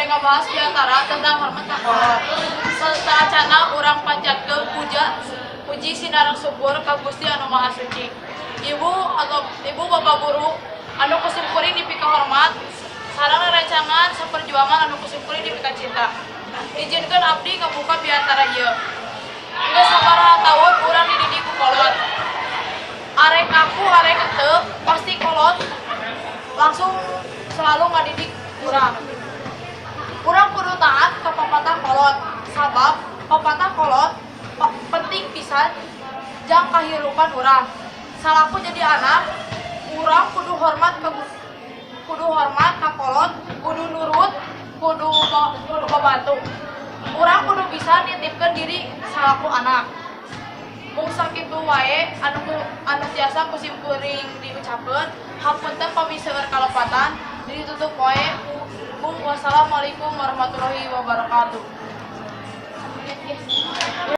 Bade ngabahas biantara tentang hormat ka kolot. Saacana urang panjatkeun puja puji sinareng syukur ka Gusti Anu Maha Suci. Ibu atau ibu bapak guru anu ku simkuring dipikahormat sareng rerencangan saperjuangan anu ku simkuring dipikacinta. Izinkeun abdi ngabuka biantara ieu. Geus sabaraha tahun urang dididik ku kolot. Arek aku arek henteu, pasti kolot langsung selalu ngadidik urang. Urang kudu taat ka papatah kolot, sabab papatah kolot penting pisan jang kahirupan urang. Salaku jadi anak, urang kudu hormat ka kolot, kudu nurut, kudu babantu. Urang kudu bisa nitipkeun diri salaku anak. Mung sakitu wae anu tiasa ku simkuring diucapkeun. Hapunten pami seueur kalepatan. Ditutup wae ku wassalamualaikum warahmatullahi wabarakatuh.